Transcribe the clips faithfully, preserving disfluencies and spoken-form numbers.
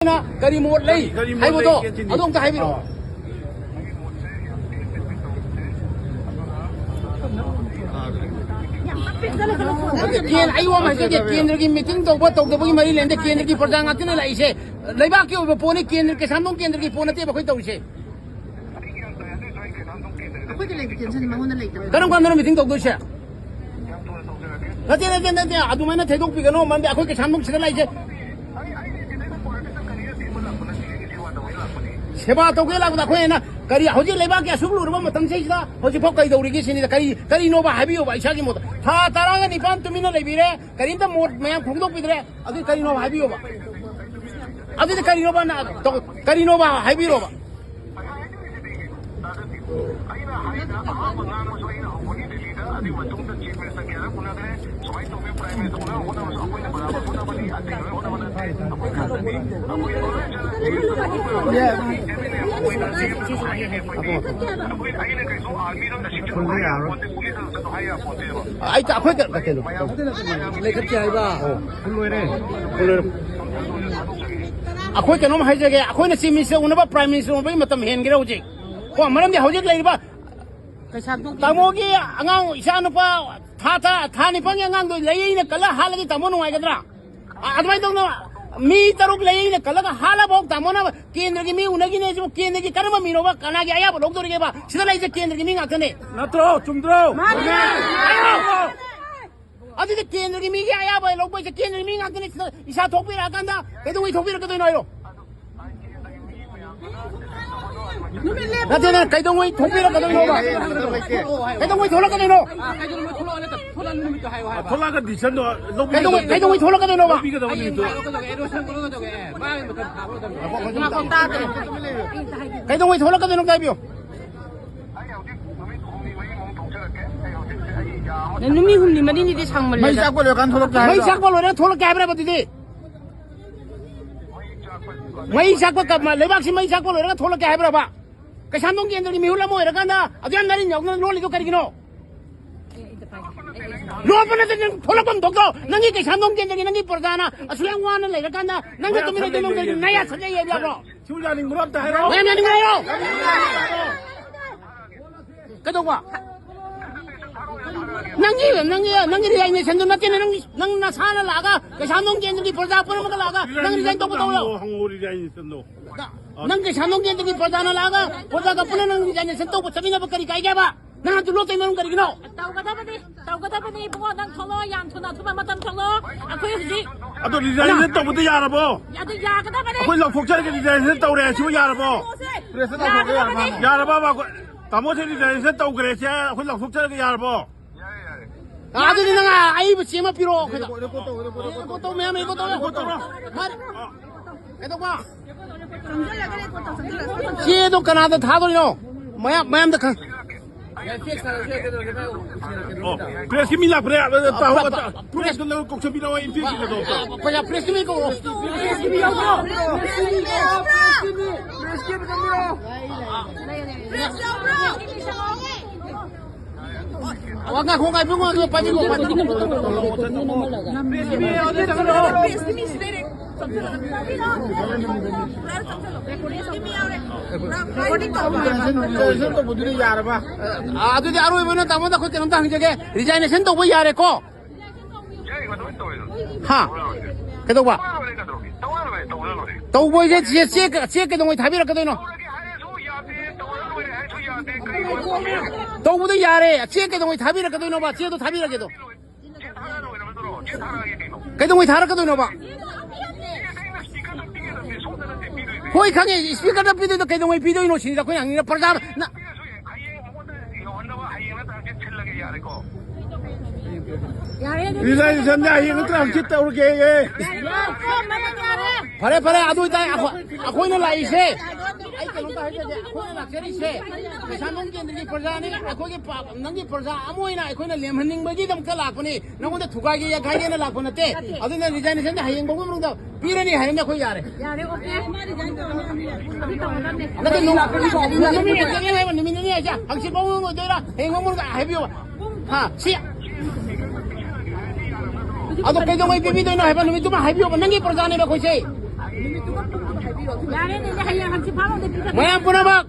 ꯀꯔꯤ ꯃꯣꯠ ꯂꯩ ꯀꯔꯤ ꯃꯣꯠ ꯍꯥꯏꯕꯗꯣ ꯂꯩ? ꯑꯗꯨ ꯑꯝꯇ ꯍꯥꯏꯕꯤꯔꯛꯑꯣ꯫ ꯅꯠꯇꯦ, ꯀꯦꯟ-, ꯑꯩ ꯋꯥ ꯑꯃ ꯍꯥꯏꯖꯒꯦ, ꯀꯦꯟꯗ꯭ꯔꯒꯤ ꯃꯤꯇꯤꯡ ꯇꯧꯕ ꯇꯧꯗꯕꯒꯤ ꯃꯔꯤ ꯂꯩꯅꯗꯦ, ꯀꯦꯟꯗ꯭ꯔꯒꯤ ꯄ꯭ꯔꯖꯥ ꯉꯥꯛꯇꯅ ꯂꯥꯛꯏꯁꯦ꯫ ꯂꯩꯕꯥꯛꯀꯤ ꯑꯣꯏꯕ ꯄꯣꯠꯅꯤ, ꯀꯦꯟꯗ꯭ꯔ, ꯀꯩꯁꯥꯝꯊꯣꯡ ꯀꯦꯟꯗ꯭ꯔꯒꯤ ꯄꯣꯠ ꯅꯠꯇꯦꯕ ꯑꯩꯈꯣꯏ ꯇꯧꯔꯤꯁꯦ꯫ ꯑꯩꯈꯣꯏꯗ ꯂꯩꯕ ꯀꯦꯟꯁꯟ ꯃꯉꯣꯟꯗ ꯂꯩꯇꯕ꯫ ꯀꯔꯝ ꯀꯥꯟꯗꯅꯣ ꯃꯤꯇꯤꯡ ꯇꯧꯗꯣꯏꯁꯦ? ꯅꯠꯇꯦ, ꯅꯠꯇꯦ, ꯅꯠꯇꯦ, ꯑꯗꯨꯃꯥꯏꯅ ꯊꯩꯗꯣꯛꯄꯤꯒꯅꯣ, ꯃꯔꯝꯗꯤ ꯑꯩꯈꯣꯏ ꯀꯩꯁꯥꯝꯊꯣꯡ ꯁꯤꯗ ꯂꯩꯁꯦ꯫ ꯁꯦꯕꯥ ꯇꯧꯒꯦ ꯂꯥꯛꯄꯗ ꯑꯩꯈꯣꯏ ꯑꯩꯅ ꯀꯔꯤ, ꯍꯧꯖꯤꯛ ꯂꯩꯕꯥꯛꯀꯤ ꯑꯁꯨꯛ ꯂꯨꯔꯕ ꯃꯇꯝꯁꯤꯗꯩꯁꯤꯗ ꯍꯧꯖꯤꯛꯐꯥꯎ ꯀꯩꯗꯧꯔꯤꯒꯦ ꯁꯤꯅꯤꯗ꯫ ꯀꯔꯤ, ꯀꯔꯤꯅꯣꯕ ꯍꯥꯏꯕꯤꯌꯣꯕ ꯏꯁꯥꯒꯤ ꯃꯣꯠꯇ? ꯊꯥ ꯇꯔꯥꯒ ꯅꯤꯄꯥꯟ ꯇꯨꯃꯤꯟꯅ ꯂꯩꯕꯤꯔꯦ, ꯀꯔꯤꯝꯇ ꯃꯣꯠ ꯃꯌꯥꯝ ꯐꯣꯡꯗꯣꯛꯄꯤꯗ꯭ꯔꯦ, ꯑꯗꯨꯗꯤ ꯀꯔꯤꯅꯣꯕ ꯍꯥꯏꯕꯤꯌꯣꯕ? ꯑꯗꯨꯗꯤ ꯀꯔꯤꯅꯣꯕ ꯅ-, ꯇꯧ-, ꯀꯔꯤꯅꯣꯕ ꯍꯥꯏꯕꯤꯔꯣꯕ? ꯑꯩ ꯇ-, ꯑꯩꯈꯣꯏ ꯀ-, ꯀꯩꯅꯣ, ꯂꯩꯈꯠꯀꯦ ꯍꯥꯏꯕ꯫ ꯑꯣ꯫ ꯂꯣꯏꯔꯦ꯫ ꯂꯣꯏꯔꯦ꯫ ꯑꯩꯈꯣꯏ ꯀꯩꯅꯣꯝ ꯍꯥꯏꯖꯒꯦ, ꯑꯩꯈꯣꯏꯅ ꯆꯤꯐ ꯃꯤꯅꯤꯁꯇꯔ ꯎꯅꯕ ꯄ꯭ꯔꯥꯏꯝ ꯃꯤꯅꯤꯁꯇꯔ ꯎꯅꯕꯒꯤ ꯃꯇꯝ ꯍꯦꯟꯈ꯭ꯔꯦ ꯍꯧꯖꯤꯛ꯫ ꯀꯣ, ꯃꯔꯝꯗꯤ ꯍꯧꯖꯤꯛ ꯂꯩꯔꯤꯕ ꯀꯩꯁꯥꯝꯊꯣꯡ ꯇꯥꯃꯣꯒꯤ ꯑꯉꯥꯡ, ꯏꯆꯥ ꯅꯨꯄꯥ ꯊꯥ, ꯊꯥ, ꯊꯥ ꯅꯤꯄꯥꯟꯒꯤ ꯑꯉꯥꯡꯗꯣ ꯂꯩꯌꯦꯅ ꯀꯜꯂ ꯍꯥꯠꯂꯗꯤ ꯇꯥꯃꯣ ꯅꯨꯡꯉꯥꯏꯒꯗ꯭ꯔꯥ? ꯑ-, ꯑꯗꯨꯃꯥꯏꯅ ꯇꯧꯅ ꯃꯤ ꯇꯔꯨꯛ ꯂꯩꯌꯦꯅ ꯀꯜꯂꯒ ꯍꯥꯠꯂꯐꯥꯎ ꯇꯥꯃꯣꯅ ꯀꯦꯟꯗ꯭ꯔꯒꯤ ꯃꯤ ꯎꯅꯈꯤꯅꯦ ꯁꯤꯕꯨ꯫ ꯀꯦꯟꯗ꯭ꯔꯒꯤ ꯀꯔꯝꯕ ꯃꯤꯅꯣꯕ? ꯀꯅꯥꯒꯤ ꯑꯌꯥꯕ ꯂꯧꯗꯣꯔꯤꯒꯦꯕ? ꯁꯤꯗ ꯂꯩꯔꯤꯁꯦ ꯀꯦꯟꯗ꯭ꯔꯒꯤ ꯃꯤ ꯉꯥꯛꯇꯅꯦ꯫ ꯅꯠꯇ꯭ꯔꯣ? ꯆꯨꯝꯗ꯭ꯔꯣ? ꯃꯥꯅꯦ꯫ ꯑꯗꯨꯗꯤ ꯀꯦꯟꯗ꯭ꯔꯒꯤ ꯃꯤꯒꯤ ꯑꯌꯥꯕ ꯂꯧꯕꯩꯁꯦ ꯀꯦꯟꯗ꯭ꯔꯒꯤ ꯃꯤ ꯉꯥꯛꯇꯅꯤ꯫ ꯁꯤꯗ ꯏꯁꯥ ꯊꯣꯛꯄꯤꯔꯛꯑꯀꯥꯟꯗ ꯀꯩꯗꯧꯉꯩ ꯊꯣꯛꯄꯤꯔꯛꯀꯗꯣꯏꯅꯣ ꯍꯥꯏꯔꯣ? ꯅꯠꯇꯦ, ꯅꯠꯇꯦ, ꯀꯩꯗꯧꯉꯩ ꯊꯣꯛꯄꯤꯔꯛꯀꯗꯣꯏꯅꯣꯕ? ꯀꯩꯗꯧꯉꯩ ꯊꯣꯛꯂꯛꯀꯗꯣꯏꯅꯣ? ꯊꯣꯛꯂꯛꯑꯒ decision ꯗꯣ ꯂꯧꯕꯤꯒꯗꯕ ꯀꯩꯗꯧꯉꯩ, ꯀꯩꯗꯧꯉꯩ ꯊꯣꯛꯂꯛꯀꯗꯣꯏꯅꯣꯕ? ꯂꯧꯕꯤꯒꯗꯕ ꯅꯨꯃꯤꯠꯇꯣ꯫ ꯀꯩꯗꯧꯉꯩ ꯊꯣꯛꯂꯛꯀꯗꯣꯏꯅꯣ ꯑꯝꯇ ꯍꯥꯏꯕꯤꯌꯨ꯫ ꯅꯪ ꯅꯨꯃꯤꯠ ꯍꯨꯝꯅꯤ ꯃꯔꯤꯅꯤꯗꯤ ꯁꯪꯃꯜꯂꯦꯗ꯫ ꯃꯩ ꯆꯥꯛꯄ ꯂꯣꯏꯔꯀꯥꯟ ꯊꯣꯛꯂꯛꯀꯦ ꯃꯩ ꯍꯥꯏꯕ꯭ꯔꯣ? ꯆꯥꯛꯄ ꯂꯣꯏꯔꯒ ꯊꯣꯛꯂꯛꯀꯦ ꯍꯥꯏꯕ꯭ꯔꯕ ꯑꯗꯨꯗꯤ? ꯃꯩ ꯆꯥꯛꯄ ꯀ-, ꯂꯩꯕꯥꯛꯁꯤ ꯃꯩ ꯆꯥꯛꯄ ꯂꯣꯏꯔꯒ ꯊꯣꯛꯂꯛꯀꯦ ꯍꯥꯏꯕ꯭ꯔꯕ? ꯀꯩꯁꯥꯝꯊꯣꯡ ꯀꯦꯟꯗ꯭ꯔꯒꯤ ꯃꯤꯍꯨꯠ ꯑꯃ ꯑꯣꯏꯔꯀꯥꯟꯗ ꯑꯗꯨ ꯌꯥꯝ ꯅꯔꯤꯟ ꯌꯥꯎꯗꯅ ꯂꯣꯜꯂꯤꯗꯣ ꯀꯔꯤꯒꯤꯅꯣ? ꯂꯣꯠꯄ ꯅꯠꯇꯦ, ꯅꯪ ꯊꯣꯛꯂꯛꯐꯝ ꯊꯣꯛꯇ꯭ꯔꯣ? ꯅꯪꯒꯤ ꯀꯩꯁꯥꯝꯊꯣꯡ ꯀꯦꯟꯗ꯭ꯔꯒꯤ ꯅꯪꯒꯤ ꯄ꯭ꯔꯖꯥꯅ ꯑꯁꯨꯛ ꯌꯥꯝ ꯋꯥꯅ ꯂꯩꯔꯀꯥꯟꯗ ꯅꯪꯅ ꯇꯨꯃꯤꯟꯅ ꯇꯨꯃꯤꯟ ꯂꯩꯔꯤ, ꯅꯌꯥ ꯁꯟꯖꯩ ꯍꯥꯏꯕ ꯌꯥꯕ꯭ꯔꯣ? ꯁꯤꯕꯨ ꯌꯥꯅꯤꯡꯕ꯭ꯔꯣ? ꯑꯝꯇ ꯍꯥꯏꯔꯛꯑꯣ꯫ ꯃꯌꯥꯝ ꯌꯥꯅꯤꯡꯕ꯭ꯔꯣ? ꯀꯩꯗꯧꯕ? ꯅꯪꯒꯤ, ꯅꯪꯒꯤ, ꯅꯪꯒꯤ resignation ꯗꯨ ꯅꯠꯇꯦꯅꯦ, ꯅꯪ, ꯅꯪ ꯅꯁꯥꯅ ꯂꯥꯛꯑꯒ, ꯀꯩꯁꯥꯝꯊꯣꯡ ꯀꯦꯟꯗ꯭ꯔꯒꯤ ꯄ꯭ꯔꯖꯥ ꯄꯨꯝꯅꯃꯛꯀ ꯂꯥꯛꯑꯒ, ꯅꯪ resign ꯇꯧꯕ ꯇꯧꯔꯣ꯫ ꯍꯪꯉꯣ, resignation ꯗꯣ꯫ ꯅꯪ ꯀꯩꯁꯥꯝꯊꯣꯡ ꯀꯦꯟꯗ꯭ꯔꯒꯤ ꯄ꯭ꯔꯖꯥꯅ ꯂꯥꯛꯑꯒ, ꯄ꯭ꯔꯖꯥꯒ ꯄꯨꯟꯅ ꯅꯪ resignation ꯇꯧꯕ ꯆꯠꯃꯤꯟꯅꯕ ꯀꯔꯤ ꯀꯥꯏꯒꯦꯕ? ꯅꯪ ꯑꯗꯨ ꯂꯣꯠꯇꯣꯏ ꯃꯔꯝ ꯀꯔꯤꯒꯤꯅꯣ? ꯇꯧꯒꯗꯕꯅꯤ, ꯇꯧꯒꯗꯕꯅꯤ ꯏꯕꯨꯡꯉꯣ, ꯅꯪ ꯊꯣꯛꯂꯛꯑꯣ, ꯌꯥꯝ ꯊꯨꯅ ꯑꯊꯨꯕ ꯃꯇꯝ ꯊꯣꯛꯂꯛꯑꯣ꯫ ꯑꯩꯈꯣꯏ ꯍꯧꯖꯤꯛ ꯑꯗꯣ resignation ꯇꯧꯕꯗꯤ ꯌꯥꯔꯕꯣ? ꯑꯗꯨ ꯌꯥꯒꯗꯕꯅꯤ꯫ ꯑꯩꯈꯣꯏ ꯂꯧꯊꯣꯛꯆꯔꯒꯦ, resignation ꯇꯧꯔꯦ, ꯁꯤꯕꯨ ꯌꯥꯔꯕꯣ? Press ꯇ ꯇꯧꯊꯣꯛꯄ ꯌꯥꯔꯕ? ꯌꯥꯔꯕꯕ? ꯑꯩꯈꯣꯏ ꯇꯥꯃꯣꯁꯦ resignation ꯇꯧꯈ꯭ꯔꯦ, ꯁꯦ ꯑꯩꯈꯣꯏ ꯂꯧꯊꯣꯛꯆꯔꯒꯦ, ꯌꯥꯔꯕꯣ? ꯑꯥ, ꯑꯗꯨꯗꯤ ꯅꯪ ꯑꯥ ꯑꯩꯕꯨ ꯆꯦ ꯑꯃ ꯄꯤꯔꯛꯑꯣ ꯑꯩꯈꯣꯏꯗ꯫ Record ꯇꯧ, record ꯇꯧ, record ꯇꯧ꯫ Record ꯇꯧ, ꯃꯌꯥꯝ record ꯇꯧ, record ꯇꯧ꯫ ꯀꯩꯗꯧꯕ? ꯆꯦꯗꯣ ꯀꯅꯥꯗ ꯊꯥꯗꯣꯏꯅꯣ? ꯃꯌꯥꯝ, ꯃꯌꯥꯝꯗ ꯈꯪ-, ꯑꯣ, press ꯀꯤ ꯃꯤ ꯂꯥꯛꯄ꯭ꯔꯦ? ꯑ, ꯇꯥꯍꯧ-, press ꯇ ꯂꯧ ꯀꯧꯁꯟꯕꯤꯔꯛꯑꯣ, ꯏꯝꯄꯦꯛ ꯀꯤꯗꯣ꯫ ꯄꯩꯁꯥ press ꯀꯤ ꯃꯤ ꯀꯧꯔꯣ꯫ Press ꯀꯤ ꯃꯤ ꯌꯥꯎꯕ꯭ꯔꯣ? Press ꯀꯤ ꯃꯤ ꯌꯥꯎꯕ꯭ꯔꯣ? Press ꯀꯤ ꯃꯤ ꯌꯥꯎꯕ꯭ꯔꯣ? ꯋꯥ ꯉꯥꯏꯈꯣ, ꯉꯥꯏꯈꯣ, ꯉꯥꯏꯈꯣ, ꯄꯥꯏꯕꯤꯈꯣ, ꯄꯥꯏꯕꯤꯈꯣ꯫ Resignation ꯇꯧꯕꯗꯨꯗꯤ ꯌꯥꯔꯕ? ꯑ, ꯑꯗꯨꯗꯤ ꯑꯔꯣꯏꯕ ꯑꯣꯏꯅ ꯇꯥꯃꯣꯗ ꯑꯩꯈꯣꯏ ꯀꯩꯅꯣꯝꯇ ꯍꯪꯖꯒꯦ꯫ Resignation ꯇꯧꯕ ꯌꯥꯔꯦꯀꯣ? ꯌꯥꯏ, ꯑꯗꯨꯃꯥꯏꯅ ꯇꯧꯔꯦ ꯑꯗꯨꯝ꯫ ꯍꯥ? ꯇꯧꯔ ꯂꯣꯏꯔꯦ꯫ ꯀꯩꯗꯧꯕ? ꯇꯧꯔ ꯂꯣꯏꯔꯦ ꯀꯩꯗꯧꯔꯒꯦ? ꯇꯧꯔ ꯂꯣꯏꯔꯦ, ꯇꯧꯔ ꯂꯣꯏꯔꯦ꯫ ꯇꯧꯕ ꯍꯥꯏꯁꯦ ꯆꯦ, ꯆꯦ, ꯆꯦ ꯀꯩꯗꯧꯉꯩ ꯊꯥꯕꯤꯔꯛꯀꯗꯣꯏꯅꯣ? ꯇꯧꯔꯒꯦ ꯍꯥꯏꯔꯁꯨ ꯌꯥꯗꯦ, ꯇꯧꯔ ꯂꯣꯏꯔꯦ ꯍꯥꯏꯔꯁꯨ ꯌꯥꯗꯦ, ꯀꯔꯤ ꯋꯥꯔꯤꯅꯣ? ꯇꯧꯕꯗ ꯌꯥꯔꯦ꯫ ꯆꯦ ꯀꯩꯗꯧꯉꯩ ꯊꯥꯕꯤꯔꯛꯀꯗꯣꯏꯅꯣꯕ? ꯆꯦꯗꯣ ꯊꯥꯕꯤꯔꯛꯀꯦꯗꯣ꯫ ꯆꯦ ꯊꯥꯔꯛꯑ ꯂꯣꯏꯔꯦ, ꯅꯠꯇ꯭ꯔꯣ? ꯆꯦ ꯊꯥꯔꯛꯑꯒꯦ ꯀꯩꯅꯣ? ꯀꯩꯗꯧꯉꯩ ꯊꯥꯔꯛꯀꯗꯣꯏꯅꯣꯕ? ꯆꯦ ꯑꯩꯅ speaker ꯗ ꯄꯤꯒꯗꯕꯅꯦ, ꯁꯣꯝꯗ ꯅꯠꯇꯦ ꯄꯤꯗꯣꯏꯁꯦ꯫ ꯍꯣꯏ, ꯈꯪꯉꯦ, speaker ꯗ ꯄꯤꯗꯣꯏꯗꯣ ꯀꯩꯗꯧꯉꯩ ꯄꯤꯗꯣꯏꯅꯣ ꯁꯤꯅꯤꯗ ꯑꯩꯈꯣꯏꯅ ꯍꯪꯅꯤꯡꯉꯤꯅ, ꯄ꯭ꯔꯖꯥ-, ꯅ- ꯄꯤꯔꯁꯨ ꯌꯥꯏ, ꯍꯌꯦꯡ ꯃꯉꯣꯟꯗ ꯌꯧꯍꯟꯅꯕ ꯍꯌꯦꯡ ꯅꯠꯇ꯭ꯔ ꯍꯪꯆꯤꯠ ꯁꯤꯜꯂꯒꯦ, ꯌꯥꯔꯦꯀꯣ? ꯌꯥꯔꯦ, ꯑꯗꯨꯗꯤ꯫ Resignation ꯁꯦ ꯍꯌꯦꯡ ꯅꯠꯇ꯭ꯔ ꯍꯪꯆꯤꯠ ꯇꯧꯔꯒꯦꯌꯦ꯫ ꯌꯥꯔꯦ, ꯌꯥꯔꯦ, ꯌꯥꯔꯦ꯫ ꯐꯔꯦ, ꯐꯔꯦ, ꯑꯗꯨ ꯑꯣꯏꯇꯥꯔꯗꯤ ꯑꯩꯈꯣꯏ, ꯑꯩꯈꯣꯏꯅ ꯂꯥꯛꯏꯁꯦ, ꯑꯩ ꯀꯩꯅꯣꯝꯇ ꯍꯥꯏꯖꯒꯦ, ꯑꯩꯈꯣꯏꯅ ꯂꯥꯛꯆꯔꯤꯁꯦ ꯀꯩꯁꯥꯝꯊꯣꯡ ꯀꯦꯟꯗ꯭ꯔꯒꯤ ꯄ꯭ꯔꯖꯥꯅꯤ, ꯑꯩꯈꯣꯏꯒꯤ ꯄꯥ-, ꯅꯪꯒꯤ ꯄ꯭ꯔꯖꯥ ꯑꯃ ꯑꯣꯏꯅ ꯑꯩꯈꯣꯏꯅ ꯂꯦꯝꯍꯟꯅꯤꯡꯕꯒꯤꯗꯝꯇ ꯂꯥꯛꯄꯅꯤ, ꯅꯪꯉꯣꯟꯗ ꯊꯨꯒꯥꯏꯒꯦ ꯌꯩꯈꯥꯏꯒꯦꯅ ꯂꯥꯛꯄ ꯅꯠꯇꯦ꯫ ꯑꯗꯨꯅ resignation ꯗꯤ ꯍꯌꯦꯡ ꯐꯥꯎꯒꯤ ꯃꯅꯨꯡꯗ ꯄꯤꯔꯅꯤ ꯍꯥꯏꯔꯝꯃꯦ ꯑꯩꯈꯣꯏ, ꯌꯥꯔꯦ꯫ ꯌꯥꯔꯦ, okay꯫ ꯑꯗꯨ ꯇꯧꯒꯗꯕꯅꯦ꯫ ꯅꯠꯇꯦ, ꯅꯨꯃꯤꯠ ꯅꯤꯅꯤ ꯍꯥꯏꯕ, ꯅꯨꯃꯤꯠ ꯅꯤꯅꯤ ꯍꯥꯏꯁꯦ ꯍꯪꯆꯤꯠ ꯐꯥꯎ ꯑꯣꯏꯗꯣꯏꯔꯥ? ꯍꯌꯦꯡ ꯐꯥꯎ ꯃꯅꯨꯡꯗ ꯍꯥꯏꯕꯤꯌꯣꯕ꯫ ꯍꯥ, ꯁꯤ꯫ ꯑꯗꯣ ꯀꯩꯗꯧꯉꯩ ꯄꯤꯕꯤꯗꯣꯏꯅꯣ ꯍꯥꯏꯕ ꯅꯨꯃꯤꯠꯇꯨꯃ ꯍꯥꯏꯕꯤꯌꯣꯕ, ꯅꯪꯒꯤ ꯄ꯭ꯔꯖꯥꯅꯦꯕ ꯑꯩꯈꯣꯏꯁꯦ꯫ ꯌꯥꯔꯦꯅꯦ, ꯍꯌꯦꯡ ꯍꯪꯆꯤꯠ ꯐꯥꯎ ꯑꯝꯇ ꯄꯤꯊꯔꯛꯑꯣ꯫ ꯃꯌꯥꯝ ꯄꯨꯝꯅꯃꯛ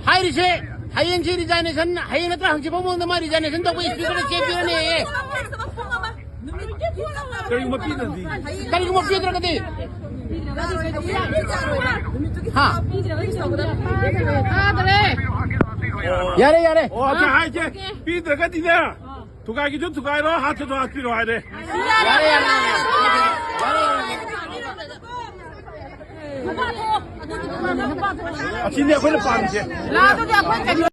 ꯍꯥꯏꯔꯤꯁꯦ, ꯍꯌꯦꯡꯁꯤ ꯔꯤꯖꯥꯏꯅꯦꯁꯟ, ꯍꯌꯦꯡ ꯅꯠꯇ꯭ꯔꯥ ꯍꯪꯆꯤꯠ ꯐꯥꯎ ꯃꯅꯨꯡꯗ ꯃꯥ ꯔꯤꯖꯥꯏꯅꯦꯁꯟ ꯇꯧꯕ ꯏꯁꯄꯤꯀꯔꯗ ꯆꯦ ꯄꯤꯔꯅꯦꯌꯦ꯫ ꯀꯔꯤꯒꯨꯝꯕ ꯄꯤꯗ꯭ꯔꯗꯤ? ꯀꯔꯤꯒꯨꯝꯕ ꯄꯤꯗ꯭ꯔꯒꯗꯤ? ꯍꯥ? ꯌꯥꯔꯦ, ꯌꯥꯔꯦ꯫ ꯑꯣ, ꯑꯗꯨ ꯍꯥꯏꯁꯦ, ꯄꯤꯗ꯭ꯔꯒꯗꯤꯅꯦ, ꯊꯨꯒꯥꯏꯒꯤꯁꯨ ꯊꯨꯒꯥꯏꯔꯣ, ꯍꯥꯠꯁꯨ ꯍꯥꯠꯄꯤꯔꯣ ꯍꯥꯏꯔꯦ꯫ ꯌꯥꯔꯦ, ꯌꯥꯔꯦ, ꯌꯥꯔꯦ꯫ ꯑꯁꯤꯅꯤ ꯑꯩꯈꯣꯏꯅ ꯄꯥꯝꯃꯤꯁꯦ꯫